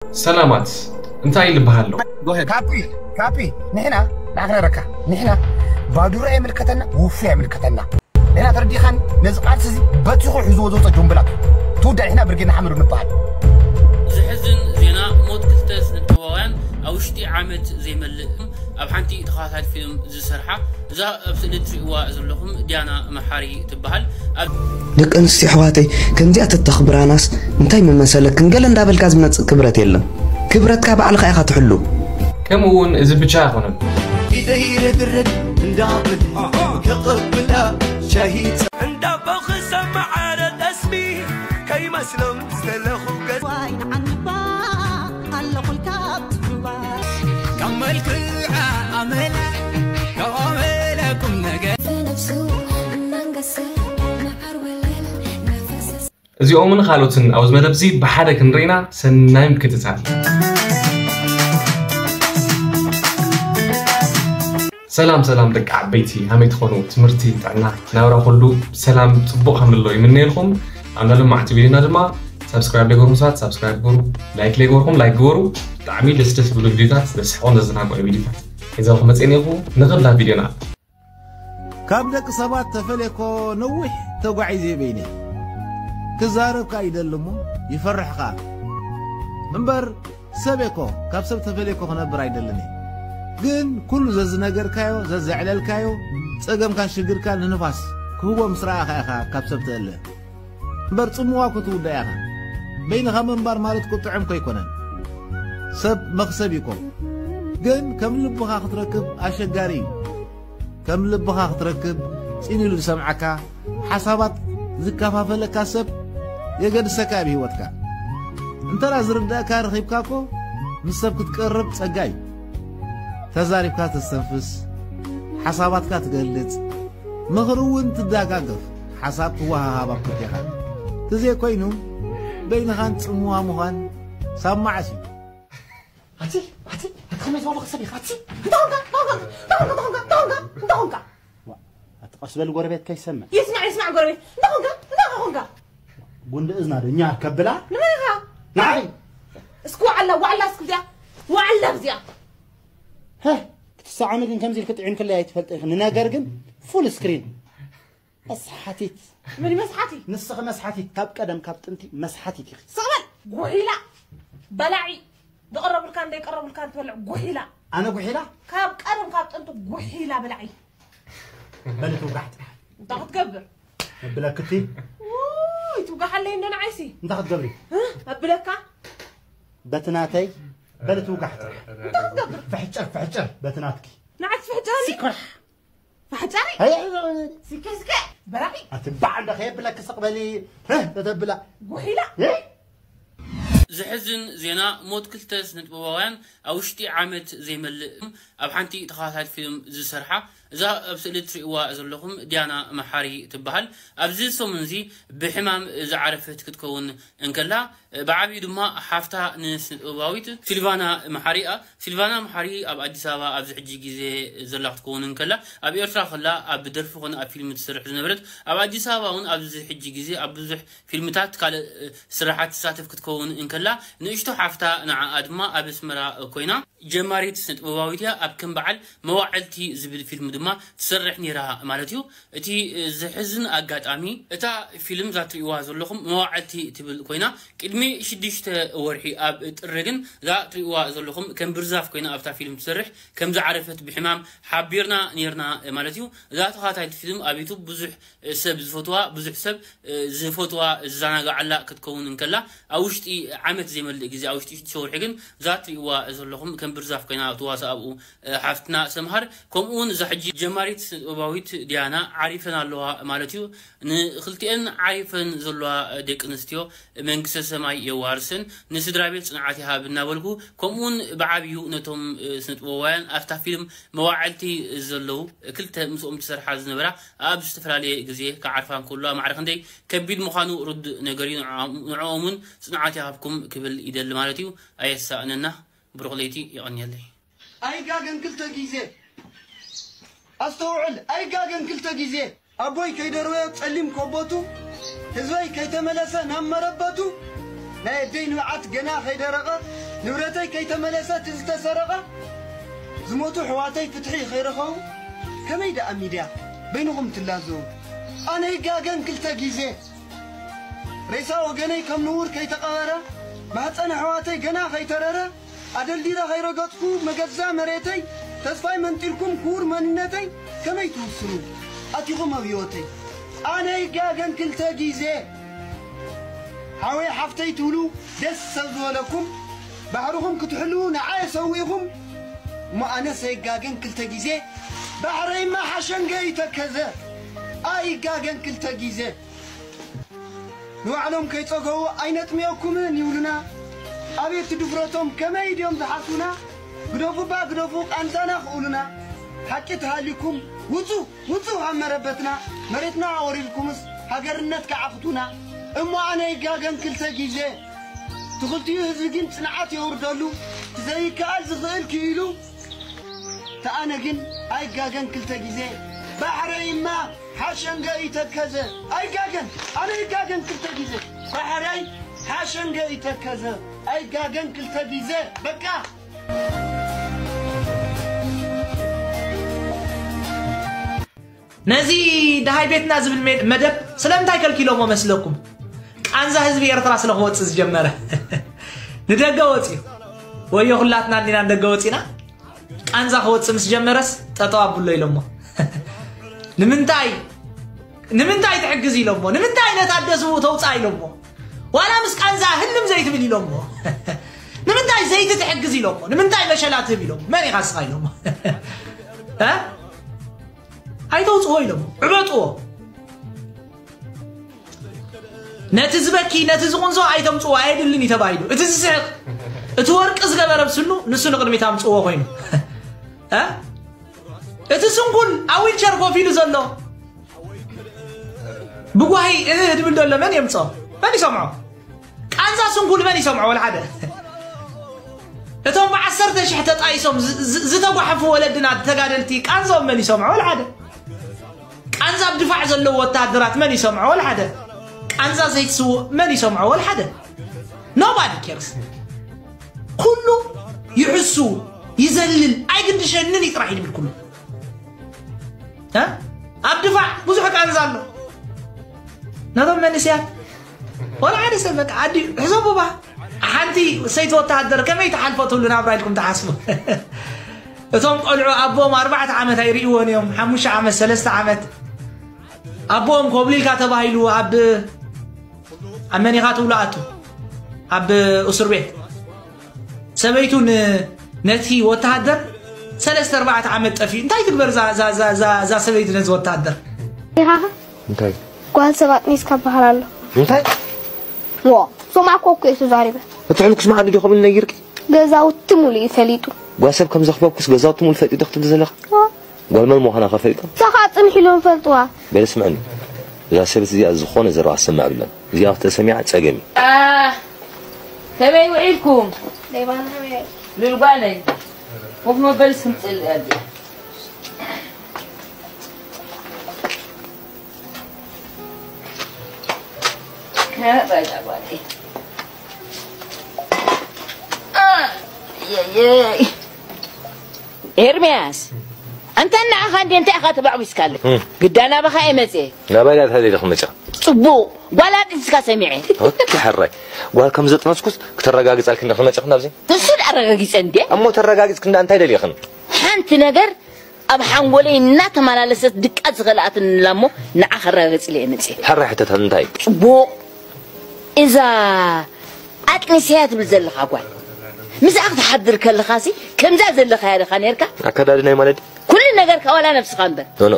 ሰላማት እንታይ ልበሃሎ? ካፒ ካፒ ንሕና ንኣኽረረካ ንሕና ባዱራ የምልከተና ውፉ የምልከተና ንሕና ተረዲኻን ነዚ ቃልሲ እዚ በቲኹ ሒዝዎ ዝወፀ ጆምብላት ትውዳ ንሕና ብርጌድ ንሓመዱ ንበሃል። ዝሕዝን ዜና ሞት ክልተ ስነጥበባውያን ኣብ ውሽጢ ዓመት ዘይመልእ ኣብ ሓንቲ ተኸታታሊ ፊልም ዝሰርሓ እዛ ኣብ ስእሊ ትሪእዋ ዘለኹም ዲያና መሓሪ ትበሃል። ኣብ ደቂ ኣንስትዮ ኣሕዋተይ ከምዚኣ ተተኽብራናስ እንታይ ምመሰለክን ገለ እንዳበልካ ዝመፅእ ክብረት የለን። ክብረትካ ባዕልኻ ኢኻ ትሕሉ። ከምኡ እውን እዚ ብቻ ኣይኮነን። ኢደይ ርድርድ እንዳብል ከቐብላ ሻሂ እንዳቦ ክሰማዓረ ጠስሚ ከይመስሎም ዝተለኹ ገጽ ዋይ ንዓንባ ኣለኹልካ ኣብ ትሕባ ካብ መልክዓ ኣመላ ካብ ኣመላ ቁም ነገር ብነፍሱ እናንገሰ መዓር ወለል ነፈሰስ እዚኦምን ካልኦትን ኣብዚ መደብ እዚ ብሓደ ክንርኢና ሰናይ ምክትታል። ሰላም ሰላም ደቂ ዓበይቲ ሃመይ ትኾኑ ትምህርቲ ጥዕና ናብራ ኩሉ ሰላም ጽቡቕ ከም ዘሎ ይምነየልኩም። ኣብ ናይ ሎማዕቲ ቪድዮና ድማ ሳብስክራይብ ለይገበርኩም ሰባት ሳብስክራይብ ግበሩ፣ ላይክ ለይገበርኩም ላይክ ግበሩ። ብጣዕሚ ደስ ደስ ዝብሉ ቪድዮታት ዘስሕቑን ዘዘናግዑ ቪድዮታት ሒዘልኩም መፅኤ እኒኹ። ንኽላ ቪድዮና ካብ ደቂ ሰባት ተፈልየኮ ነዊሕ ተጓዒዘ በይነይ ክዛረብ ከኣ ይደሊ እሞ ይፈርሕ ከኣ እምበር ሰብ እኮ ካብ ሰብ ተፈልየኮ ክነብር ኣይደልን እየ ግን ኩሉ ዘዝነገርካዮ ዘዘዕለልካዮ ጸገምካ ሽግርካ ንንፋስ ክህቦ ምስ ረኣኻ ኢኻ ካብ ሰብ ትእለ እምበር ጽምዋ እኮ ትውዳእ ኢኻ በይንኻ ምንባር ማለት እኮ ጥዑም እኮ ኣይኮነን ሰብ መኽሰብ እዩ እኮ ግን ከም ልብኻ ክትረክብ ኣሸጋሪ እዩ ከም ልብኻ ክትረክብ ፂን ኢሉ ዝሰምዓካ ሓሳባት ዝከፋፈለካ ሰብ የገድሰካ ኣብ ህይወትካ እንተላ ዝርዳእካ ረኺብካ እኮ ምስ ሰብ ክትቀርብ ፀጋ እዩ ተዛሪብካ ተስተንፍስ ሓሳባትካ ትገልፅ ምኽሪ እውን ትዳጋገፍ ሓሳብ ትወሃሃብ ኣብ ክልቴኻ ትዘይኮይኑ በይንኻን ፅምዋ ምዃን ሳብ መዓስ እዩ ኣቲ ኣቲ ኣቲ ከመይ ዝበልኹ ሰብ ኢኻ ኣቲ እንዳ ኾንካ እንዳ ኾንካ እንዳ ኾንካ እንዳ ኾንካ እንዳ ኾንካ እንዳ ኾንካ ኣቲ ቀስ በል ጎረቤት ከይሰምዕ ይስማዕ ይስማዕ ጎረቤት እንዳ ኾንካ እንዳ ኾንካ ጉንዲ እዝና ዶ እኛ ከብላ ንመን ኢኻ ንዓይ እስኪ ዋዕላ ዋዕላ እስኪ እዚኣ ዋዕላ እዚኣ ህ ክትሰዓሚ ግን ከምዚ ኢልክ ጥዒምክለይ ኣይትፈልጥ ኢኺ ንነገር ግን ፉል ስክሪን መስሓቲት መን እዩ መስሓቲ ንስኺ መስሓቲት ካብ ቀደም ካብ ጥንቲ መስሓቲት ኢኺ ስቕበል ጉሒላ በላዒ ዝቐረቡልካ እንደይቀረቡልካ ትበልዕ ጉሒላ ኣነ ጉሒላ ካብ ቀደም ካብ ጥንቲ ጉሒላ በላዒ በሊ ትውጋሕ ጥራሕ እንታይ ክትገብር መብለክቲ ውይ ትውጋሓለይ እንደ ንዓይሲ እንታይ ክትገብሪ መብለካ በቲ ናተይ በሊ ትውጋሕ ጥራሕ እንታይ ክትገብር ፍሕጭር ፍሕጭር በቲ ናትኪ ንዓይ ትፍሕጭረኒ ሲኮሕ ማሕፀሪ ስከስከ በራኺ ኣቲ ባዕ እንደ ከየብለኪ ስቕ በሊ ተተብላ ጉሒላ ዝሕዝን ዜና ሞት ክልተ ስነጥበባውያን ኣብ ውሽጢ ዓመት ዘይመልእ ኣብ ሓንቲ ተኸታታሊ ፊልም ዝሰርሓ እዛ ኣብ ስእሊ ትርእይዋ ዘለኹም ዲያና መሓሪ ትበሃል ኣብዚ ሰሙን እዚ ብሕማም ዝዓረፈት ክትከውን እንከላ ብዓብዩ ድማ ሓፍታ ንስነጥበባዊት ሲልቫና መሓሪ እያ። ሲልቫና መሓሪ ኣብ ኣዲስ ኣበባ ኣብዚ ሕጂ ግዜ ዘላ ክትከውን እንከላ ኣብ ኤርትራ ከላ ኣብ ደርፊ ኮነ ኣብ ፊልም ትሰርሕ ዝነበረት ኣብ ኣዲስ ኣበባ እውን ኣብዚ ሕጂ ግዜ ኣብ ብዙሕ ፊልምታት ካልእ ስራሓት ትሳተፍ ክትከውን እንከላ ንእሽቶ ሓፍታ ንዓኣ ድማ ኣብ ኣስመራ ኮይና ጀማሪት ስነጥበባዊት እያ ኣብ ከም በዓል መዋዕልቲ ዝብል ፊልም ድማ ትሰርሕ ነይራ ማለት እዩ እቲ ዝሕዝን ኣጋጣሚ እታ ፊልም እዛ ትርእይዋ ዘለኹም መዋዕልቲ ትብል ኮይና ቅድሚ ሽዱሽተ ወርሒ ኣብ ጥሪ ግን እዛ ትርእይዋ ዘለኹም ከም ብርዛፍ ኮይና ኣብታ ፊልም ትሰርሕ ከም ዝዓረፈት ብሕማም ሓቢርና ነይርና ማለት እዩ እዛ ተኸታታሊት ፊልም ኣብ ዩቱብ ብዙሕ ሰብ ዝፈትዋ ብዙሕ ሰብ ዝፈትዋ ዝዘናግዓላ ክትከውን እንከላ ኣብ ውሽጢ ዓመት ዘይመልእ ግዜ ኣብ ውሽጢ ሽዱሽተ ወርሒ ግን እዛ ትርእይዋ ዘለኹም ከም ብርዛፍ ኮይና ትዋሳ ኣብኡ ሓፍትና ሰምሃር ከምኡ እውን እዛ ሕጂ ጀማሪት ስነጥበባዊት ዲያና ዓሪፈን ኣለዋ ማለት እዩ ንክልቲኤን ዓሪፈን ዘለዋ ደቂ ኣንስትዮ መንግስተ ሰማይ የዋርስን ንስድራ ቤት ፅንዓት ይሃብ እናበልኩ ከምኡ እውን ብዓብዩ ነቶም ስነጥበባውያን ኣብታ ፊልም መዋዕልቲ ዘለዉ ክልተ ምስኦም ዝሰርሓ ዝነበራ ኣብ ዝተፈላለየ ግዜ ክዓርፋ እንከሎ ማዕረ ክንደይ ከቢድ ምዃኑ ርዱእ ነገር እዩ ንዕኦም እውን ፅንዓት ይሃብኩም ክብል ይደሊ ማለት እዩ ኣየሳእነና ብሩኽ ለይቲ የቐንየለይ ኣይጋገን ክልተ ግዜ ኣስተውዕል ኣይጋገን ክልተ ግዜ ኣቦይ ከይደርበዮ ጸሊም ኮቦቱ ህዝበይ ከይተመለሰ ናብ መረበቱ ናይ ኣደይ ንብዓት ገና ከይደረቐ ንብረተይ ከይተመለሰ እቲ ዝተሰረቐ ዝሞቱ ኣሕዋተይ ፍትሒ ከይረኸቡ ከመይ ደኣ ሚድያ በይንኹም ትላዘቡ? ኣነ ይጋገን ክልተ ግዜ ሬሳ ወገነይ ከም ንቡር ከይተቐበረ ማህፀን ኣሕዋተይ ገና ከይተረረ ኣደልዲለ ከይረገፅኩ መገዛ መሬተይ ተስፋይ መንጢልኩም ክቡር መንነተይ ከመይ ትውስኑ ኣቲኹም ኣብ ህይወተይ? ኣነ ይጋገን ክልተ ግዜ ሓወይ ሓፍተይ ትብሉ ደስ ሰብ ዝበለኩም ባሕርኹም ክትሕልዉ ንዓየ ሰዊእኹም እሞ ኣነስ ኣይጋገን ክልተ ግዜ ባሕረይማ ሓሸንገ ይተከዘ ኣይጋገን ክልተ ግዜ ንባዕሎም ከይጸገቡ ኣይነጥምየኩምን ይብሉና ኣቤት ድፍረቶም ከመይ ድዮም ዝሓስቡና ግደፉባ ግደፉ ቃንዛና ክእሉና ሓቂ ተሃሊኩም ውጹ ውጹ ካብ መረበትና መሬትና ኣወሪድኩምስ ሃገርነት ከዓኽቱና እሞ ኣነ ይጋገን ክልተ ግዜ ትኽልቲኡ ህዝቢ ግን ጽንዓት የውርደሉ ትዘይከኣል ዝኽእል ክኢሉ ተኣነ ግን ኣይጋገን ክልተ ግዜ ባሕረይማ ሓሸንገ ይተከዘ ኣይጋገን ኣነ ይጋገን ክልተ ግዜ ባሕረይ ሓሸንገ ይተከዘ ኣይጋገን ክልተ ግዜ በቃ ነዚ ደሃይ ቤትና ዝብል መ- መደብ ስለምንታይ ከልኪሎሞ መስለኩም? ቃንዛ ህዝቢ ኤርትራ ስለ ክወፅእ ዝጀመረ ንደገ ወፅዩ ወዮ ኩላትና እንዲና ንደገ ወፂና ቃንዛ ክወፅእ ምስ ጀመረስ ጠጠው ኣብሎ ኢሎሞ ንምንታይ ንምንታይ ትሕግዝ ኢሎሞ ንምንታይ ነታ ኣደ ስውእ ተውፅኣ ኢሎሞ ዋላ ምስ ቃንዛ ህልም ዘይትብል ኢሎሞ ንምንታይ ዘይቲ ትሕግዝ ኢሎሞ ንምንታይ መሸላ ትህብ ኢሎሞ መን ኢኻ ስኻ ኢሎሞ እ? ኣይተውፅዎ ኢሎም ዕበጥዎ ነቲ ዝበኪ ነቲ ዝቑንዞ ኣይተምፅዎ ኣየድልን እዩ ተባሂሉ እቲ ዝስሕቕ እቲ ወርቂ ዝገበረ ብስኑ ንሱ ንቕድሚት ኣምፅዎ ኮይኑ እ? እቲ ስንኩል ኣብ ዊልቸር ኮፍ ኢሉ ዘሎ ብጓሂ እህ ድብል ዘሎ መን የምፅኦ መን ይሰምዖ ቃንዛ ስንኩል መን ይሰምዖ ወላ ሓደ እቶም ብዓሰርተ ሽሕ ተጣይሶም ዝ- ዝ- ዝተጓሓፉ ወለድና ተጋደልቲ ቃንዛኦም መን ይሰምዖ ወላ ሓደ ቃንዛ ኣብ ድፋዕ ዘለዉ ወታደራት መን ይሰምዖ ወላ ሓደ ቃንዛ ዘይትስውእ መን ይሰምዖ ወላ ሓደ nobody cares ኩሉ ይሕሱ ይዘልል ኣይግድሸንን እዩ ጥራሕ ይድብል ኩሉ እ? ኣብ ድፋዕ ብዙሕ ቃንዛ ኣሎ ነቶም መንእሰያት ወላ ሓደ ሰብ በቃ ኣዲ ሕሰቡ ባ ሓንቲ ሰይቲ ወታሃደር ከመይ ትሓልፎ ትብሉ ናብራ ኢልኩም ትሓስቡ እቶም ቆልዑ ኣቦኦም ኣርባዕተ ዓመት ኣይርእይዎን እዮም ሓሙሽተ ዓመት ሰለስተ ዓመት ኣቦኦም ኮብሊልካ ተባሂሉ ኣብ ኣብ መን ኢኻ ትብሉ ኣቱ ኣብ እስር ቤት ሰበይቱ ን- ነቲ ወተሃደር ሰለስተ ኣርባዕተ ዓመት ጠፊኡ እንታይ ትግበር እዛ- እዛ- እዛ- እዛ- እዛ ሰበይቲ ነዚ ወተሃደር ኢኻኸ እንታይ ጓል ሰብ ኣጥኒስካ በሃል ኣሎ እንታይ ዋ ሶማዕ ኮኮ እዩ ተዛሪበ እቲ ሕልኩስ መዓዱ ዲኹም ኢሉ ነጊርኪ ገዛውቲ ሙሉ እዩ ፈሊጡ ጓል ሰብ ከም ዘኽበብኩስ ገዛውቲ ሙሉ ፈሊጡ ዶ ክትብሊ ዘለኻ ዋ ጓል መን ምዃና ከ ፈሊጦም እሳ ከዓ ፅንሕ ኢሎም ፈልጥዋ በለ ስምዕኒ እዛ ሰበይቲ እዚኣ ዝኾነ ዘረባ ክትሰምዕ ኣብላን እዚኣ ክትሰሚዓ ፀገም እዩ ኣህ ከመይ ውዒልኩም ሌባና ከመይ ልልጓለይ ኮፍ መበል ስምፅል ኣድያ ከበላ ጓለይ ኣየየይ ኤርምያስ ኣንተ እናኣኻ እንዴ እንታይ ኢኻ ተባዕቢስካለ ግዳ ናባኻ እየ መፅየ ናባይ ዳ ተሃደይ ክመጫ ፅቡቕ ጓል ኣጥንስካ ሰሚዐ ኦኬ ሕራይ ጓል ከም ዘጥነስኩስ ክተረጋግፀልክ እንደ ክመጫ ናብዚ ንሱ ዳ ኣረጋጊፀ እንዴ እሞ ተረጋጊፅክ እንዳ እንታይ ደሊኽን ሓንቲ ነገር ኣብ ሓንጎለይ እናተመላለሰት ድቃ ዝኸልኣትንላ እሞ ንዓ ከረጋግፅለ እየ መፅየ ሕራይ ሕተተል እንታይ ፅቡቕ እዛ ኣጥኒሰያ ትብል ዘለኻ ጓል ምስኣ ክትሓድር ከለኻሲ ከምዛ ዘለኻያ ዲኻ ነርካ ኣከዳድናይ ማለት ኩሉ ነገርካ ዋላ ነብስኻ እምበር ኖኖ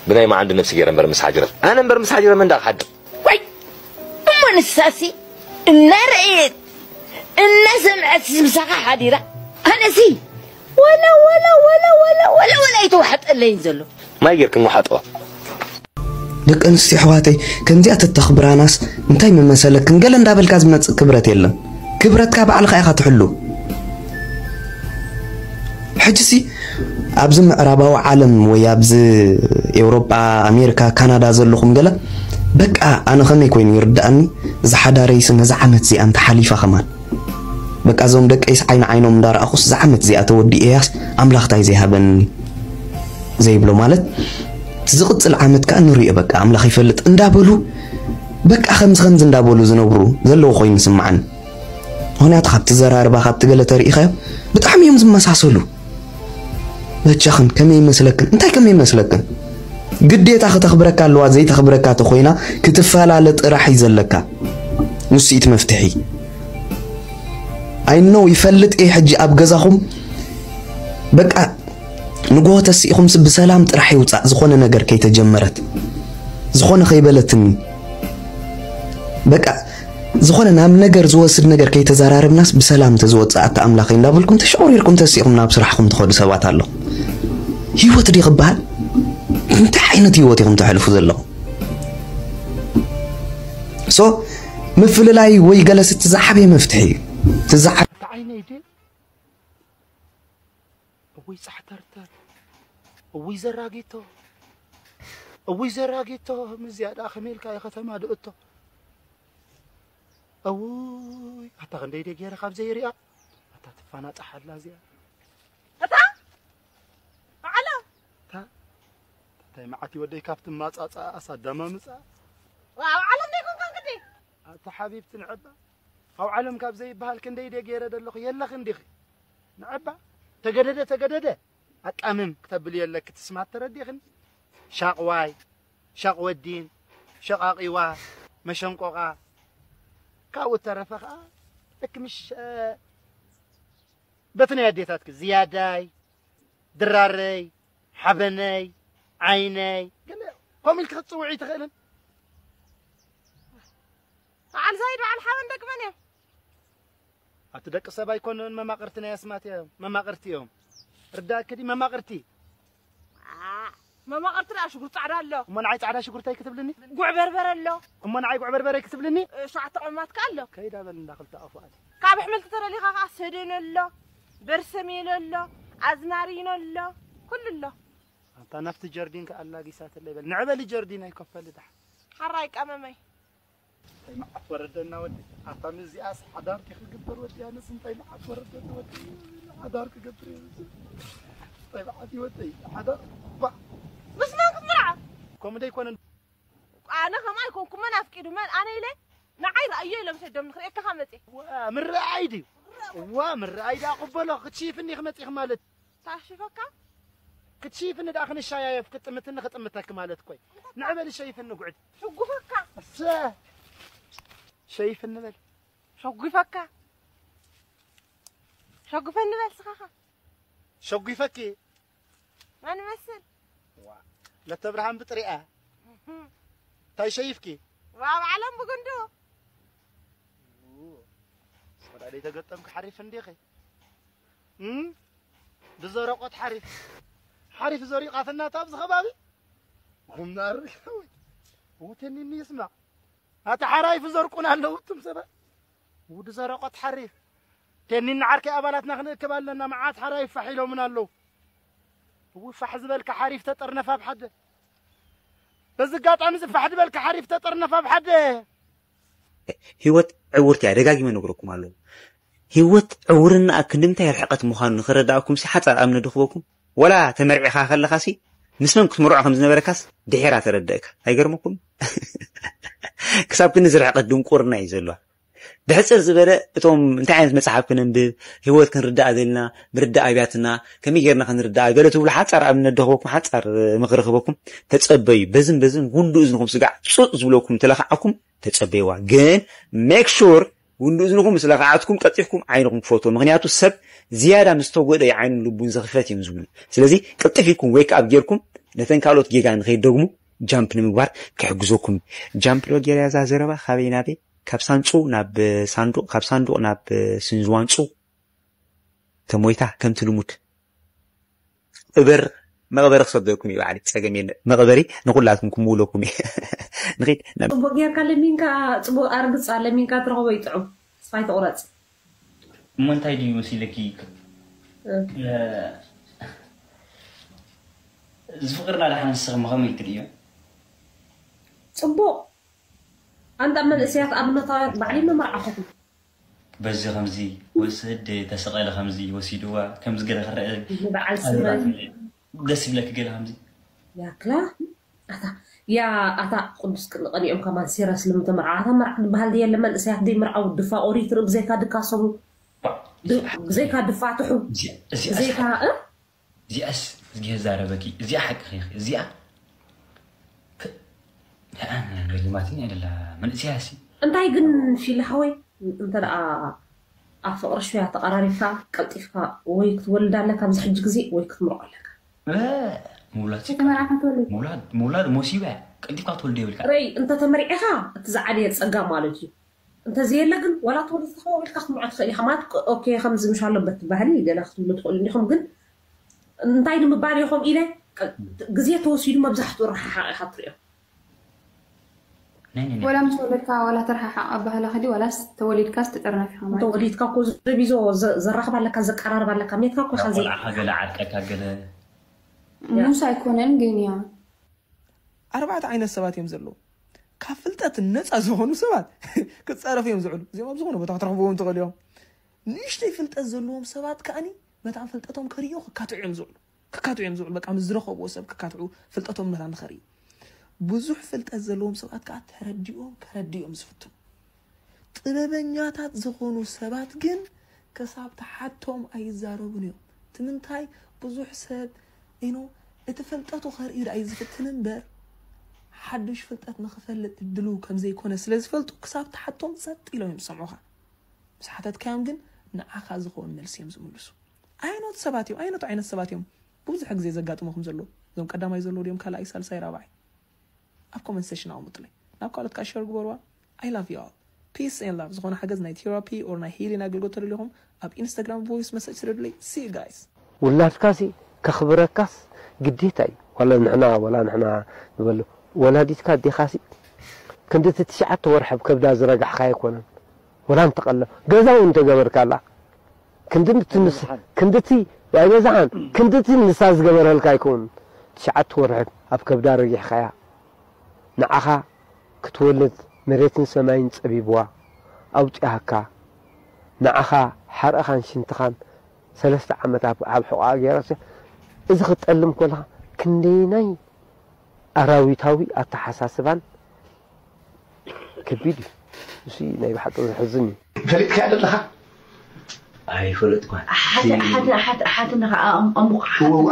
ብናይ መዓንዲ ነብሲ ገይረ እምበር ምስ ሓጅረት ኣነ እምበር ምስ ሓጅረት መን ዳ ክሓድር ዋይ እሞ ንሳሲ እናረእየት እናሰምዐት ምሳኻ ሓዲራ ኣነሲ ወላ ወላ ወላ ወላ ወላ ወላ ኣይተዋሕጠለይን ዘሎ ማይ ጌርክን ውሓጥዋ ደቂ ኣንስትዮ ኣሕዋተይ ከምዚኣ ተተኽብራናስ እንታይ ምመሰለክን ገለ እንዳበልካ ዝመፅእ ክብረት የለን ክብረትካ ባዕልኻ ኢኻ ትሕሉ ሕጂሲ ኣብዚ ምዕራባዊ ዓለም ወይ ኣብዚ ኤውሮጳ ኣሜሪካ ካናዳ ዘለኹም ገለ በቃ ኣነ ኸመይ ኮይኑ ይርድኣኒ ዝሓዳረይሲ ነዚ ዓመት እዚኣ እንተሓሊፋ ኸማን በቃ እዞም ደቀይስ ዓይኒ ዓይኖም እንዳረኣኹስ እዛ ዓመት እዚኣ ተወዲኤያስ ኣምላኽ ታይ ዘይሃበኒ ዘይብሎ ማለት፣ ዝቕጽል ዓመት ከኣ ንሪኦ በቃ ኣምላኽ ይፈልጥ እንዳበሉ፣ በቃ ከምዚ ከምዚ እንዳበሉ ዝነብሩ ዘለዉ ኮይኑ ይስምዓኒ። ምኽንያቱ ካብቲ ዘራርባ ካብቲ ገለ ተሪኢኻዮ ብጣዕሚ እዮም ዝመሳሰሉ። በጃኽን ከመይ ይመስለክን? እንታይ ከመይ ይመስለክን? ግዴታ ክተኽብረካ ኣለዋ፣ ዘይተኽብረካ ተኾይና ክትፈላለ ጥራሕ እዩ ዘለካ። ንሱ እቲ መፍትሒ። I know ይፈልጥ እየ ሕጂ ኣብ ገዛኹም በቃ ንግሆ ተሲእኹምሲ ብሰላም ጥራሕ ይውጻእ ዝኾነ ነገር ከይተጀመረት ዝኾነ ከይበለትኒ በቃ ዝኾነ ናብ ነገር ዝወስድ ነገር ከይተዘራረብናስ ብሰላም ተዝወፅኣታ ኣምላኸይ እንዳበልኩም ተሸቑሪርኩም ተሲእኹም ናብ ስራሕኹም ትኸዱ ሰባት ኣለኹም። ህይወት ድዩ ክበሃል? እንታይ ዓይነት ህይወት ኢኹም ተሕልፉ ዘለኹም? ሶ ምፍልላይ ወይ ገለስ እቲ ዝዓበየ መፍትሒ እዩ። እቲ ዝዓ- እታ ዓይነይ ድዩ? እውይ ጻሕተርተር፣ እውይ ዘራጊቶ፣ እውይ ዘራጊቶ። ምዚኣ ደኣ ከመይ ኢልካ እየ ከተማ ድእቶ? እውይ ኣታ ክንደይ ደይ ገይረ ካብ ዘይሪኣ ኣታ ትፋናጣ ሓላ እዚኣ። እታ ዓለም እታ እንታይ መዓት ወደይ ካብቲ ማጻጻ ኣሳዳማ ምጻ ኣብ ዓለም ደይ ኮንካን ግዲ ኣታ ሓቢብቲ ንዕባ ኣብ ዓለም ካብ ዘይበሃል ክንደይ ደይ ገይረ ደለኹ የለኽን ዲኺ ንዕባ ተገደደ ተገደደ ኣቃምም ክተብል የለኪ ትስማት ተረዲኽን ሻቕዋይ ሻቕ ወዲን ሸቓቒዋ መሸንቆቓ ካብኡ ተረፈ ኸዓ ልክ ምሽ በቲ ናይ ኣዴታትኪ ዝያዳይ ድራረይ ሓበነይ ዓይነይ ገለ ከምኡ ኢልኪ ክትፅውዒ ትኽእልን በዓል ዛይድ በዓል ሓበን ደቂ መን እዮም? ኣቲ ደቂ ሰብ ኣይኮኑን መማቕርቲ ናይ ኣስማት እዮም መማቕርቲ እዮም ርዳእኪ ድዩ መማቕርቲ መማቕርቲ ደኣ ሽጉርቲ ጻዕዳ ኣሎ እሞ ንዓይ ጻዕዳ ሽጉርተይ ክትብልኒ ጉዕ በርበረ ኣሎ እሞ ንዓይ ጉዕ በርበረ ክትብልኒ ሸዓተ ቀማት ከ ኣሎ ከይዳ በል እንዳ ክልተ ኣፉኣት ካብ ኣሕምልቲ ተደሊኻ ከኣ ሰደን ኣሎ በርሰሜሎ ኣሎ ኣዝማሪኖ ኣሎ ኩሉ ኣሎ ኣንታ ናብቲ ጀርዲን ከኣ ኣላጊሳትለይ በል ንዕበሊ ጀርዲን ኣይከፈል ድሓ ሓራይ ቀመመይ እንታይ መዓት ወረደና ወዲ ኣታ ምዚኣስ ሓዳር ዲ ክግበር ወዲ ኣነስ እንታይ መዓት ወረደና ወዲ ሓዳር ክገብር እየ እንታይ መዓት ይወደይ ሓዳር ባ ምስ መን ክትምርዓ ከምኡ ደይኮነ ኣነ ከምኣ ኣይኮንኩ መን ኣፍቂዱ መን ኣነ ኢለ ንዓይ ረኣዮ ኢሎም ሰዶም ንክርእየካ መፅእ ምረኣይ ድዩ ዋ ምረኣይ ዳ ቅበሎ ክትሽይፍኒ ክመፂኽ ማለት ታሽፈካ ክትሽይፍኒ ደኣ ክንሻያየፍ ክጥምትኒ ክጥምተኪ ማለት ኮይ ንዕበል ሸይፍኒ ጉዕድ ሕጉፈካ እሰ ሸይፍኒ በል ሸጒፈካ ሸጒፈኒ በል ስኻኻ ሸጒፈኪ ማን መስል ለተብርሃን ብጥሪኣ እንታይ ሸይፍኪ ዋብ ዓለም ብጉንዱ ወዳደይ ተገጠምኪ ሓሪፍ እንዲኺ ብዘረቆት ሓሪፍ ሓሪፍ ዘሪቓትና ኣብዚ ከባቢ ጉምናር ወተኒኒ ይስማዕ ኣቲ ሓራይፍ ዘርቁን ኣለዉ እቱም ሰባት ውዲ ዘረቆት ሓሪፍ ቴኒን ዓርከይ ኣባላትና ክንእክብ ኣለና መዓት ሓራይፍ ፋሕ ኢሎምን ኣለዉ እው ፋሕ ዝበልካ ሓሪፍ ተጠርነፍ ኣብ ሓደ በዚ ኣጋጣሚ እዚ ፋሕ ዝበልካ ሓሪፍ ተጠርነፍ ኣብ ሓደ ህይወት ዕውርቲ እያ ደጋጊመ ነግረኩም ኣለኹ ህይወት ዕውርና ክንዲ ምንታይ ርሕቀት ምዃኑ ንኽረዳእኩም ሲ ሓፃር ኣብነት ድኽበኩም ወላ ተመርዒኻ ከለኻ ሲ ምስ መን ክትምርዖ ከም ዝነበረካስ ድሒራ ተረደእካ ኣይገርመኩም ክሳብ ክንዚ ርሕቀት ድንቁርና እዩ ዘለዋ ብሕፅር ዝበለ እቶም እንታይ ዓይነት መፅሓፍ ክነንብብ ህይወት ክንርዳእ ዘለና ምርዳእ ኣብያትና ከመይ ጌርና ክንርዳእ ገለ ትብሉ ሓፃር ኣብነት ደኽበኩም ሓፃር ምኽሪ ክበኩም ተፀበዩ በዝን በዝን ጉንዱ እዝንኹም ስጋዕ ፁጥ ዝብለኩም ተለኽዓኩም ተፀበይዋ ግን make sure ጉንዱ እዝንኹም ምስ ለኽዓትኩም ቀልጢፍኩም ዓይንኹም ክፈትዎ ምኽንያቱ ሰብ ዝያዳ ምስ ተጎደ ዓይኑን ልቡን ዘኽፈት እዮም ዝብሉ ስለዚ ቅልጥፍ ኢልኩም wake up ጌርኩም ነተን ካልኦት ጌጋ ንኸይደግሙ jump ንምግባር ክሕግዘኩም jump ዶ ጌርያ እዛ ዘረባ ካበይ ናበይ ካብ ሳንጹ ናብ ሳንዱቕ ካብ ሳንዱቕ ናብ ስንዝዋንጹ ተሞይታ ከምቲ ልሙድ እበር መቕበሪ ክሰደኩም እዩ ባዕሊ ጸገም የለ መቕበሪ ንኹላትኩም ክምውለኩም እዩ ንኺድ ናብ ጽቡቅ ጌርካ ለሚንካ ጽቡቅ ኣርግጻ ለሚንካ ትረኽቦ ይጥዑም ስፋይ ተቑረጽ እሞ እንታይ ድዩ መሲለኪ ዝፍቅርና ደሓን ንስኽም ከመይ ትርእዮ ጽቡቅ ኣንታ መንእሰያት ኣብነታውያን ባዕሊ መመርዓኹኹም በዚ ከምዚ ወስድ ተሰቐለ ከምዚ ወሲድዋ ከምዚ ገለ ክረአ በዓል ስመን ደስ ይብለኪ ገለ ከምዚ ያክላ ኣታ ያ ኣታ ቅዱስ ቅንቐን እዮም ከማን ሲረስ ልምተ መርዓ ኣታ መርዓ ዝበሃል የለ መንእሰያት ደይ መርዓው ድፋ ኦሪት ርኢ ብዘይካ ድካሰቡ ብዘይካ ድፋትሑ ብዘይካ እ እዚኣስ እዚኣ ዛረበኪ እዚኣ ሓቂ ኸ እዚኣ ልማትኛ ደላ መንእሰያ ሲ እንታይ ግን ፊል ሓወይ እንተ ደኣ ኣብ ፍቕሪ ሽያ ተቐራሪብካ ቀልጢፍካ ወይ ክትወልድ ኣለካ ኣብዚ ሕጂ ግዜ ወይ ክትምርዖ ኣለካ ምውላድ ተመርዓካ ትወልድ ምውላድ ምውላድ ሞሲባ እያ ቀልጢፍካ ትወልድ የብልካ ረይ እንተ ተመሪዕኻ እቲ ዝዓበየ ጸጋ ማለት እዩ እንተ ዘየለ ግን ዋላ ትወልድ ተኸው ኢልካ ክትምርዖ ትኽእል ኢኻ ማለት ኦኬ ከምዚ ምሽ ኣለበት ባህሊ ገለ ክትብሉ ትኽእሉ እንዲኹም ግን እንታይ ንምባል ኢኹም ኢለ ግዜ ተወሲዱ መብዛሕትኡ ረሓሓቕ ኢኻ ትሪኦ ወላ ምስ ወለድካ ዋላ ተረሓሓቕ ኣባህላ ከዲ ዋላስ ተወሊድካስ ተጠርነፊኻ ማለት ተወሊድካ እኮ ዘቢዞ ዘራኽብ ኣለካ ዘቀራርብ ኣለካ ሜትካ እኮ ኢኻ ዘይ ቆልዓኻ ገለ ዓርቀካ ገለ ሙስ ኣይኮነን ግን ያ ኣርባዕተ ዓይነት ሰባት እዮም ዘለዉ ካብ ፍልጠት ነፃ ዝኾኑ ሰባት ክፃረፉ እዮም ዝዕሉ እዚኦም ኣብ ዝኾነ ቦታ ክትረኽብዎም ትኽእል እዮም ንእሽተይ ፍልጠት ዘለዎም ሰባት ከዓኒ መታን ፍልጠቶም ከርእዮ ክካትዑ እዮም ዝውዕሉ ክካትዑ እዮም ዝውዕሉ በቃ ምስ ዝረኸብዎ ሰብ ክካትዑ ፍልጠቶም መታን ንኸርእዩ ብዙሕ ፍልጠት ዘለዎም ሰባት ከዓ ተረዲኦም ከረድኦም ዝፍትኑ ጥበበኛታት ዝኾኑ ሰባት ግን ክሳብ ተሓቶም ኣይዛረቡን እዮም ትምንታይ ብዙሕ ሰብ ኢኖ እቲ ፍልጠቱ ከርኢ ዳኣ እዩ ዝፍትን እምበር ሓዱሽ ፍልጠት ንኽፈልጥ እድሉ ከም ዘይኮነ ስለ ዝፈልጡ ክሳብ ተሓቶም ጸጥ ኢሎም እዮም ዝሰምዑኻ ምስ ሓተትካዮም ግን ንዓኻ ዝኸውን መልሲ እዮም ዝምልሱ ኣይኖት ሰባት እዮም ኣይኖት ዓይነት ሰባት እዮም ብዙሕ ግዜ ዘጋጥመኹም ዘሎ እዞም ቀዳማይ ዘለዉ ድዮም ካልኣይ ሳልሳይ ራብዓይ ኣብ ኮመንት ሴሽን ኣቕምጡለይ ናብ ካልኦት ከዓ ሸር ግበርዋ I love you all peace and love ዝኾነ ሓገዝ ናይ ቴራፒ or ናይ ሂሊን ኣገልግሎት ተደሊኹም ኣብ ኢንስታግራም ቮይስ መሰጅ ስደዱለይ see you guys ውላድካሲ ከኽብረካስ ግዴታ እዩ ዋላ ንሕና ዋላ ንሕና ንበሉ ወላዲትካ ኣዴኻሲ ክንድቲ ትሽዓተ ወርሒ ኣብ ከብዳ ዝረጋሕካ ኣይኮነን ወላ እንተቐለ ገዛ እውን እንተገበርካላ ክንድቲ ክንድቲ ኣይበዛሓን ክንድቲ ንሳ ዝገበረልካ ኣይከውን ትሽዓተ ወርሒ ኣብ ከብዳ ረጊሕካያ ንዓኻ ክትወልድ መሬትን ሰማይን ጸቢብዋ ኣውጺኣካ ንዓኻ ሓርእኻን ሽንትኻን ሰለስተ ዓመት ኣብ ኣብ ሕቖኣ ገይራስ እዚ ክትጠልም ከለኻ ክንደይናይ ኣራዊታዊ ኣተሓሳስባን ከቢድ እዩ። እዚ ናይ ብሓቂ ዘሕዝን እዩ። ፈሊጥካያ ደለኻ? ኣይፈለጥኳን። ሓትንኻ ኣሙቕ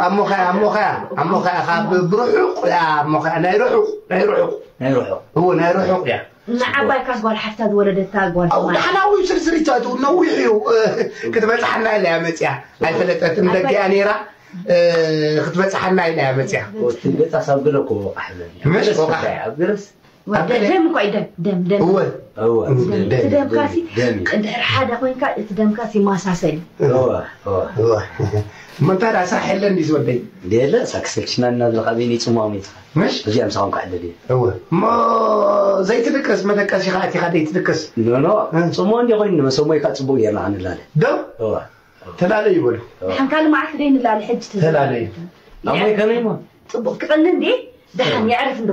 ኣሞኻያ ኣሞኻያ ኣሞኻያ ካብ ብርሑቕ እያ ኣሞኻያ ናይ ርሑቕ ናይ ርሑቕ ናይ ርሑቕ እዎ ናይ ርሑቕ እያ። ንዓባይ ካስ ጓል ሓፍታ ዝወለደታ ጓል ኣው ሰማይ። ዳሕናዊ ስርዝሪት እቱ ነዊሕ እዩ ክትበፅሓና ኢላ እያ መፅያ ኣይፈለጠትን ደገያ ነይራ ክትበፅሓና ኢላ እያ መፅያ። ትንገፃ ሳብ ገለ እኮ ወቃሕ ብለኒ። መሽ ወቃሕ? ኣብ ገለስ ደም እኮ እዩ ደም ደም ደም እወ እወ ደም ደም ደምካሲ ደም እዩ። እንድሕር ሓደ ኮይንካ እቲ ደምካሲ ይመሳሰል እዩ። እወ እወ እወ እሞ እንታይ ደኣ ስራሕ የለን ድዩ ዝወደይ? እንደ የለ እሳ ክሰልችና እናብለካ በይነይ ፅሙዋ ሞይትካ። ምሽ? እዚኣ ምሳኹም ክዕልል እየ። እወ እሞ ዘይትድቅስ መደቀሲ ከዓ እቲኻ ዘይትድቅስ። ኖ ኖ እ። ፅሙዋ እንዲ ኮይኑ መሰሞይ ከዓ ፅቡቅ ጌርና ክንላለ። ዶ እወ ተላለዩ በሉ። ሓንካሊ መዓልቲ ደይ ንላለ ሕጂ ተዘ- ተላለዩ። ኣሞይ ከመይ እሞ? ፅቡቅ ክቐኒ እንዲ ደሓን የዕርፍ እንዶ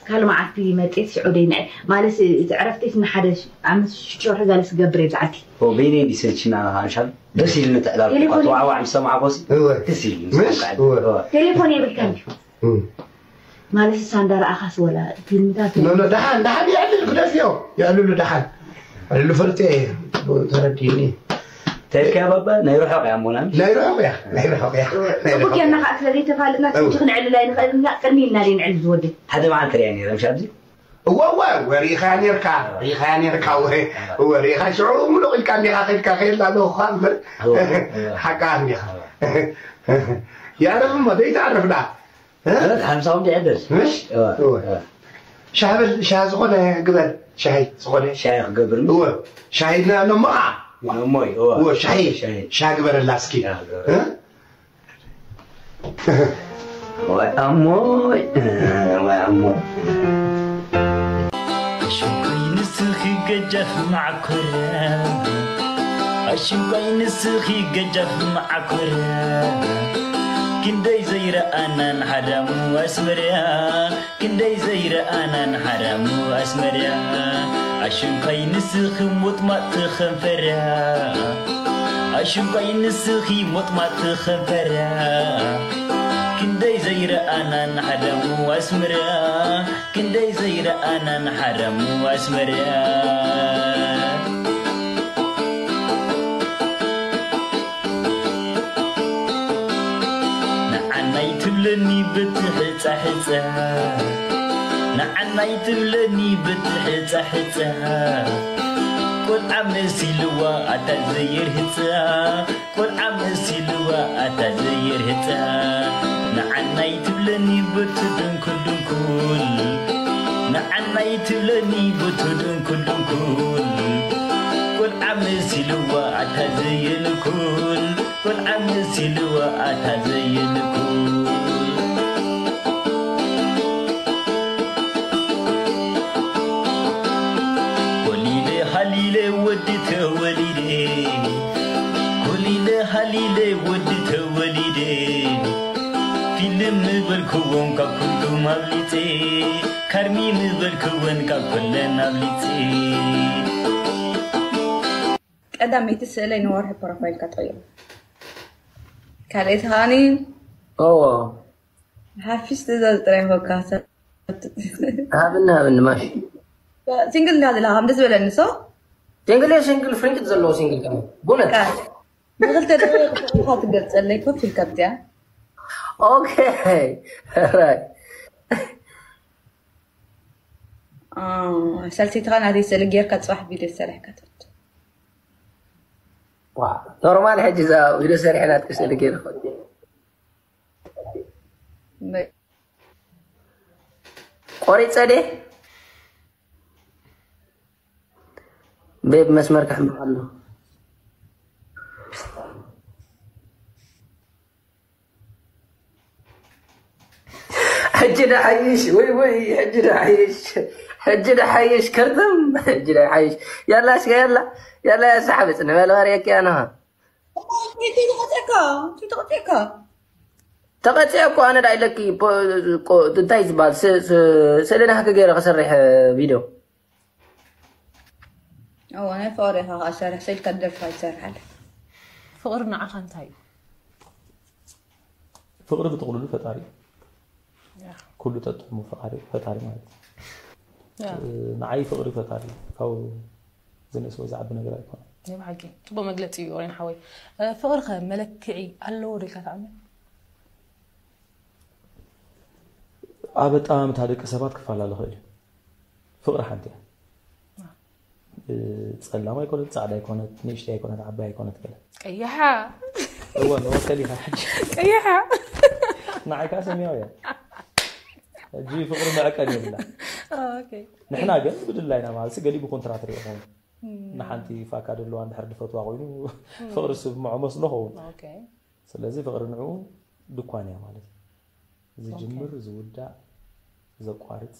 ካልእ መዓልቲ መፅኤት ሽዑ ደይ ንዐ ማለት እቲ ዕረፍተይ እቲ ንሓደ ዓመት ሽዱሽተ ወርሒ ጋለስ ክገብር እየ ብዛዕቲ በይነይ እንዲ ሰልችና ንሓንሻል ደስ ኢልኒ ትዕላል ቴሌፎን ተዋዕዋዕ ምስ ሰማዕኮሲ እወ። ደስ ኢልኒ ምስ እወ። ሰማዕኮ። እወ። ቴሌፎን የብልካን ድዩ እም። ማለት እሳ እንዳረኣኻስ ወላ ፊልምታት ኖ ኖ ደሓን ደሓን የዕልል ግደፍዮ የዕልሉ ደሓን ዕልሉ ፈልጥ እየ ተረዲኒ እንታይ ኢልካያ ባባ ናይ ርሑቕ እያ እሞና ናይ ርሑቕ እያ ናይ ርሑቕ እያ ናይ ጽቡቅ ርሑቕ ጌርና ከዓ ስለ ዘይተፋለጥና ትንሽ ክንዕልል ኣይንኽእል ኢና ቅድሚ ኢልና ደይ ንዕልል ዝወደይ ሓደ መዓልቲ ሪኣ ነይረ ምሽ ኣብዚ እወ እወ እወ ሪኢኻያ ኔርካ ሪኢኻያ ኔርካ እወ እወ ሪኢኻ ሽዑ ሙሉቕ ኢልካ እንዲኻ ከድካ ከየላ ኣለኹ እኳ እምበር ሓቃ እንዲኻ ያረፍ እሞ ደይትዓርፍ ደኣ ሓምሳኹም ድዕደል ምሽ እወ ሻሂ በል ሻሂ ዝኾነ ግበር ሻሂ ዝኾነ ሻሂ ክገብር እወ ሻሂ ነሞኻ ነሞይ እወ እወ ሻሂ ሻሂ ግበረላ እስኪ ወይ ኣሞይ ወይ ኣሞይ ኣሽንኳይ ንስኺ ገጃፍ መዓኮር ኣሽንኳይ ንስኺ ገጃፍ መዓኮር ክንደይ ዘይረኣናን ሓዳሙ ኣስመርያ ክንደይ ዘይረኣናን ሓዳሙ ኣስመርያ ኣሽንኳይ ንስኺ ሞጥማጥቲ ከንፈራ ኣሽንኳይ ንስኺ ሞጥማጥቲ ከንፈራ ክንደይ ዘይረኣና ንሓደሙ ኣስመራ ክንደይ ዘይረኣና ንሓደሙ ኣስመራ ንዓናይ ትብለኒ በቲ ሕጻ ሕጻ ንዓናይ ትብለኒ በቲ ሕጻ ሕጻ ቆልዓ መሲልዋ ኣታ ዘየርህጻ ቆልዓ መሲልዋ ኣታ ዘየርህጻ ንዓናይ ትብለኒ በቲ ድንኩል ድንኩል ንዓናይ ትብለኒ በቲ ድንኩል ድንኩል ቆልዓ መሲልዋ ኣታ ዘየንኩል ቆልዓ መሲልዋ ኣታ ዘየንኩል ኮሊለ ሃሊለ ወዲ ተወሊደ ኮሊለ ሃሊለ ወዲ ተወሊደ ፊልም ምበልክዎም ካብ ኩሉም ኣብሊፀ ካርሚ ምበልክወን ካብ ኩለን ኣብሊፀ ቀዳመይቲ ስእለይ ንወርሒ ፕሮፋይልካ ጠይሩ ካልኣይቲ ከዓኒ ኦዎ ሓፊሽ ትእዛዝ ጥራይ ሆካ ሃብኒ ሃብኒ ማሽ ሲንግል እንዳ ዝላ ከም ደስ በለኒ ሶ ሲንግል ሲንግል ፍሪንክት ዘለዎ ሲንግል ከመ ቡነት ንክልተ ደቂቃ ትገልፀለይ ኮፍ ኢልካ ብዚኣ ኦኬ ራይት ሳልሰይትኻ ናተይ ስእሊ ጌርካ ፅባሕ ቪድዮ ዝሰሪሕካ ትወድ ኖርማል ሕጂ እዛ ቪድዮ ሰሪሐ ናትኪ ስእሊ ገይረ ቆሪፀ ደ ቤብ መስመር ከሕምቕ ኣሎ ሕጂ ደሓይሽ ወይ ወይ ሕጂ ደሓይሽ ሕጂ ደሓይሽ ከርተም ሕጂ ደሓይሽ ያላ እስከ ያላ ያላ ያሳሓብፅ ንበል ባርየኪ ኣነኻ ተቐፅካ ተቐፅካ ተቐፅያ እኮ ኣነ ዳ ኢለኪ እንታይ ዝበሃል ስእሊ ናህኪ ገይረ ክሰርሕ ቪድዮ እዋ ናይ ፍቕሪ ኢኻ ከዓ ሰራሕ ሰልካ ደርፋ ይሰርሓል ፍቕሪ ንዓኻ እንታይ እዩ ፍቕሪ ብጥቕልሉ ፈጣሪ እዩ ኩሉ ጠጥዕሙ ፈጣሪ ማለት እዩ ንዓይ ፍቕሪ ፈጣሪ እዩ ካብ ዝንእስ ወይ ዝዓቢ ነገር ኣይኮነ ናይ ብሓቂ ፅቡቅ መግለፂ እዩ ኦሬን ሓወይ ፍቕሪ ከ መለክዒ ኣለዎ ዶ ኢልካ ትኣምን ኣበጣምታ ደቂ ሰባት ክፈላለ ይኽእል እዩ ፍቕሪ ሓንቲ እያ ጸላም ኣይኮነት ጻዕዳ ኣይኮነት ንእሽተይ ኣይኮነት ዓባይ ኣይኮነት ገለ ቀያሓ እወ ንወከል ኢኻ ሕጂ ቀያሓ ንዓይ ከዓ ሰማያዊ እያ ሕጂ ፍቕሪ መዕቀን የብላ ንሕና ግን ብድላይና ማለት ገሊኡ ብኮንትራት ሪኢኹም ንሓንቲ ፋካ ደለዋ እንድሕር ድፈትዋ ኮይኑ ፍቕሪ ስምዖ መስሎ ኸውን ስለዚ ፍቕሪ ንዑ ድኳን እያ ማለት እዩ ዝጅምር ዝውዳእ ዘቋርፅ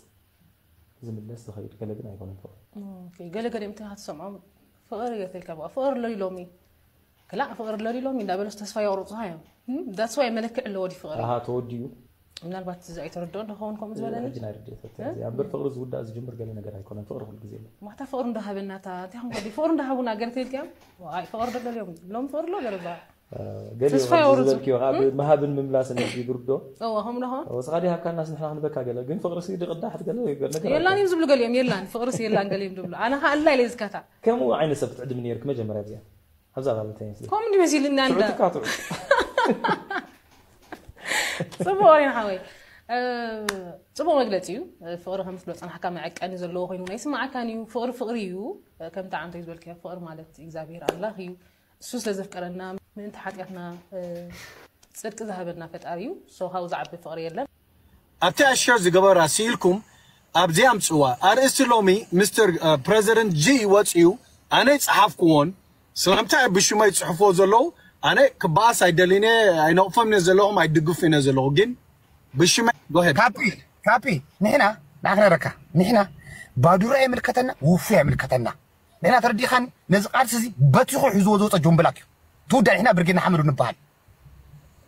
ዝምለስ ዝኸይድ ገለ ግን ኣይኮነን ፍቕሪ ገለ ገለ ምትኻ ትሰምዖም ፍቕሪ ገተልካ በቃ ፍቕሪ ኣሎ ኢሎሚ ክላእ ፍቕሪ ኣሎ ኢሎሚ እንዳበለስ ተስፋ የቑርፁኻ እዮም that's why መለክዕ ኣለዎ ድዩ ፍቕሪ ኣሃ ተወዲኡ ምናልባት እዚ ኣይተረድኦ እንደኸውን ከምኡ ዝበለኒ ሕጂ ናይ ርድእ ፈተ እዚ እምበር ፍቕሪ ዝውዳእ ዝጅምር ገለ ነገር ኣይኮነን ፍቕሪ ኩሉ ግዜ ኣሎ ማታ ፍቕሪ እንዳሃበና እታ እንታይ ኾን ፍቕሪ እንዳሃቡና ገለ ተልክዮም ኣይ ፍቕሪ ደሎ እዮም ሎም ፍቕሪ ኣሎ ገለ ባ ገሊኡ ተስፋ ከምዚ የቑርጹ። ዝበልክዮ ካብ ምሃብን ምምላስን እዚ ይግርዶ እዋ ከምኡ ዶ ወስኻ ዲ ሃብካናስ ንሕና ክንበካ ገለ ግን ፍቕርሲ ድቕዳሕ ገለ ነገር የላን እዮም ዝብሉ ገሊኦም የላን ፍቕርሲ የላን ገሊኦም ዝብሉ ኣነ ኸዓ ኣላ ኢለ ዝካታ ከምኡ ዓይነት ሰብ ክትዕድሚ ነይርክ መጀመርያ እዚኣ ኣብዛ ባለተይ ስለ ከምኡ እንዲ መሲልና እንዳ ትዑትካ ትዑት ጽቡቅ ወሬን ሓወይ እ፣ ጽቡቅ መግለጺ እዩ ፍቕሪ ከም ትብሎ ጸናሕካ መዐቀኒ ዘለዎ ኮይኑ ናይ ስማዓካን እዩ ፍቕሪ ፍቕሪ እዩ ከምቲ ዓንተይ ዝበልክዮ ፍቕሪ ማለት እግዚኣብሔር ኣምላኽ እዩ እሱ ስለ ዘፍቀረና ምእንቲ ሓጢኣትና ጽድቂ ዝሃበና ፈጣሪ እዩ። So ካብኡ ዝዓቢ ፍቕሪ የለን። ኣብቲ ኣሸር ዝገበራ ስኢልኩም ኣብዚኣ ኣምጽዋ። ኣርእስቲ ሎሚ ሚስተር ፕረዚደንት ጂ ወጽዩ ኣነ ይጸሓፍክዎን ስለምንታይ ብሽመይ ጽሕፍዎ ዘለዉ ኣነ ክበኣስ ኣይደልን እየ ኣይነቕፎም እየ ዘለኹም ኣይድግፉን እየ ዘለኹ ግን ብሽመይ go ahead ካፒ ካፒ ንሕና ንኣኽረረካ ንሕና ባዱራ የምልከተና ውፉ የምልከተና ንሕና ተረዲኻኒ ነዚ ቃልሲ እዚ በቲኹ ሒዝዎ ዝወፀ ጆምብላክ እዩ ትውዳ ንሕና ብርጌድ ንሓመዱ ንበሃል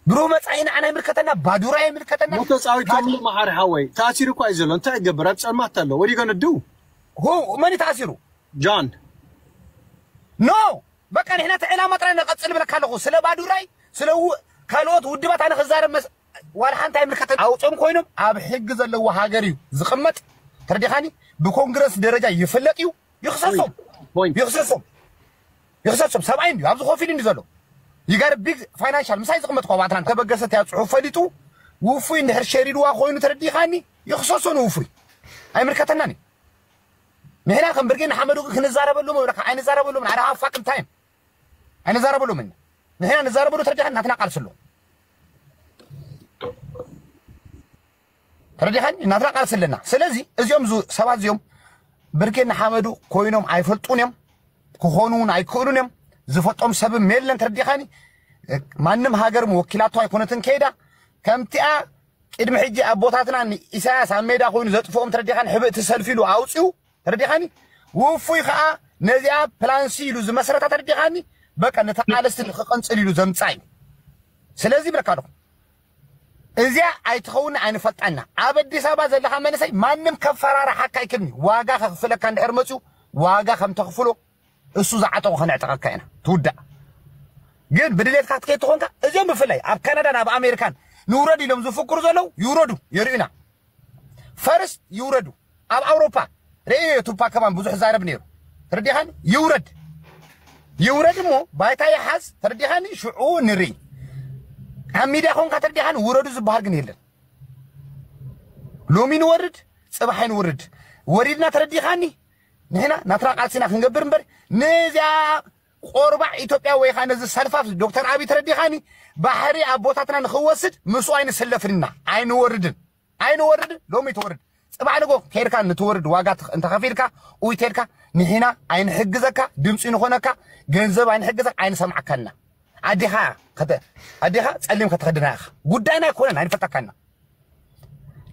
ብሩህ መፃኢ ንዓና ይምልከተና ባዱራ ይምልከተና ሞተ ፃዊት ተምሉ መሓሪ ሓወይ ተኣሲሩ እኳ እዩ ዘሎ እንታይ ይገብር ኣብ ፀልማት ኣሎ ወዲጎ ንድው ሁ መን እዩ ተኣሲሩ? ጆን ኖ በቃ ንሕና እቲ ዕላማ ጥራይ ነቐጽል ብለካ ኣለኹ። ስለ ባዱራይ ስለ ው- ካልኦት ውድባት ኣነ ክዛረብ መስ ዋላ ሓንቲ ኣይምልከተን። ኣውፅኦም ኮይኖም ኣብ ሕጊ ዘለዎ ሃገር እዩ ዝቕመጥ። ተረዲኻኒ? ብኮንግረስ ደረጃ ይፍለጥ እዩ። ይኽሰሶም point ይኽሰሶም ይኽሰሶም። ሰብኣይ እንዲዩ ኣብዚ ኮፍ ኢሉ እንዲ ዘሎ ይጋር ቢግ ፋይናንሻል ምሳይ ዝቕመጥ እኮ ኣብ ኣትላንታ ተበገሰት እያ ፅሑፍ ፈሊጡ ውፉይ እንድሕር ሸሪድዋ ኮይኑ ተረዲኻኒ? ይኽሰሶ ንውፉይ ኣይምልከተናን እዩ። ንሕና ከም ብርጌድ ንሓመዱ ግን ክንዛረበሉ መብለካ ኣይንዛረበሉ ምን ኣረሃ ፋቅን ታይም ኣይንዛረበሉ ምን ንሕና ንዛረበሉ ተረዲኻ ናትና ቃልሲ ኣሎ ተረዲኻኒ ናትና ቃልሲ ኣለና። ስለዚ እዚኦም ዙ- ሰባት እዚኦም ብርጌድ ንሓመዱ ኮይኖም ኣይፈልጡን እዮም ክኾኑ እውን ኣይክእሉን እዮም። ዝፈልጦም ሰብም የለን ተረዲኻኒ። ማንም ሃገርም ወኪላቶ ኣይኮነትን ከይዳ ከምቲኣ ቅድሚ ሕጂ ኣቦታትና ንኢሳያስ ኣብ ሜዳ ኮይኑ ዘጥፍኦም ተረዲኻኒ። ሕብእቲ ሰልፊ ኢሉ ኣውፅኡ ተረዲኻኒ። ውፉይ ከዓ ነዚኣ ፕላንሲ ኢሉ ዝመስረታ ተረዲኻኒ። በቃ ነተቃለስቲ ንክቐንፅል ኢሉ ዘምፃ እዩ። ስለዚ ብለካ ኣለኹ እዚኣ ኣይትኸውን ኣይንፈልጣና። ኣብ ኣዲስ ኣበባ ዘለካ መንእሰይ ማንም ከፈራርሓካ ኣይክልኒ። ዋጋ ከክፍለካ እንድሕር መፅኡ ዋጋ ከም ተኽፍሎ እሱ ዝዓጠቑ ከነዕጠቐካ ኢና። ትውዳእ ግን ብድሌትካ ክትከይድ ትኾንካ እዚኦም ብፍላይ ኣብ ካናዳን ኣብ ኣሜሪካን ንውረድ ኢሎም ዝፍክሩ ዘለዉ ይውረዱ የርእዩና። ፈርስት ይውረዱ። ኣብ ኣውሮፓ ርእዮ ቱፓ ከማን ብዙሕ ዛረብ ነይሩ። ተረዲኻኒ? ይውረድ ይውረድ እሞ ባይታ ይሓዝ። ተረዲኻኒ? ሽዑ ንርኢ። ኣብ ሚድያ ኮንካ ተረዲኻኒ? ውረዱ ዝበሃል ግን የለን። ሎሚ ንወርድ፣ ፅባሕ ንውርድ። ወሪድና ተረዲኻኒ? ንሕና ናትና ቃልሲና ክንገብር እምበር ነዚኣ ቆርባዕ ኢትዮጵያ ወይ ከዓ ነዚ ሰልፋፍ ዶክተር ኣብይ ተረዲኻኒ? ባሕሪ ኣቦታትና ንክወስድ ምስኡ ኣይንስለፍንና ኣይንወርድን። ኣይንወርድ ሎሚ ትወርድ ፅባሕ ንጎ ከይድካ ንትወርድ ዋጋ እንተኸፊልካ ኡይቴድካ ንሕና ኣይንሕግዘካ ድምፂ ንኾነካ ገንዘብ ኣይንሕግዘካ ኣይንሰምዓካና ኣዲኻ ኣዲኻ ፀሊም ከተኸድና ኢኻ ጉዳይና ኣይኮነን ኣይንፈልጠካና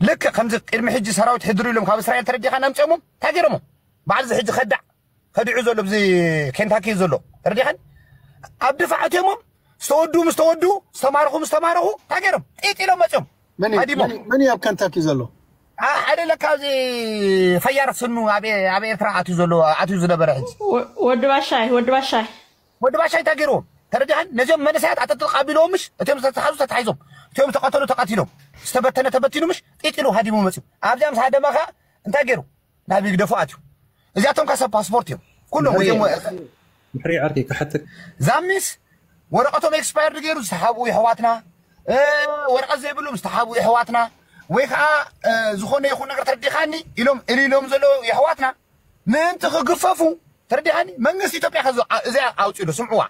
ልክ ከምዚ ቅድሚ ሕጂ ሰራዊት ሕድሩ ኢሎም ካብ እስራኤል ተረዲኻ ናምፅኦሞም እንታይ ገይሮሞም ባዕልዚ ሕጂ ከዳዕ ከዲዑ ዘሎ ብዚ ኬንታኪ ዘሎ ተረዲኻን ኣብ ድፋዕ ኣትዮሞም ዝተወዱ ምስ ተወዱ ዝተማረኹ ምስ ተማረኹ እንታይ ገይሮም ጢጥ ኢሎም መፅዮም መን እዩ- ሃዲሞም መን እዩ- መን እዩ ኣብ ከንታኪ ዘሎ? ሓደ ለካ እዚ ፈያር ስኑ ኣብ ኣብ ኤርትራ ኣትዩ ዘሎ ኣትዩ ዝነበረ ሕጂ ወ- ወዲ ባሻይ ወዲ ባሻይ ወዲ ባሻይ እንታይ ገይርዎም ተረዲኻን ነዚኦም መንእሰያት ኣጠጥቕ ኣቢልዎም ምሽ እቲኦም ዝተተሓዙ ተታሒዞም እቲኦም ዝተቐተሉ ተቐቲሎም ዝተበተነ ተበቲኑ ምሽ ጢጥ ኢሉ ሃዲሙ መፅዩ ኣብዚኣ ምስ ሃደመ ከዓ እንታይ ገይሩ ናብ ይግደፉ ኣትዩ እዚኣቶም ከ ሰብ ፓስፖርት እዮም ኩሎም እዚኦም ምሕሪ ዓርኪ ክሓተክ ዛሚስ ወረቀቶም ኤክስፓየርድ ገይሩ ዝተሓብኡ የሕዋትና እ፣ ወረቀት ዘይብሎም ዝተሓብኡ የሕዋትና ወይ ከዓ እ፣ ዝኾነ ይኹን ነገር ተረዲኻኒ ኢሎም እልሎም ዘለዉ የሕዋትና ምእንቲ ክግፈፉ ተረዲኻኒ መንግስቲ ኢትዮጵያ ከዚ ኣ- እዚኣ ኣውፅኡ ዶ ስምዕዋ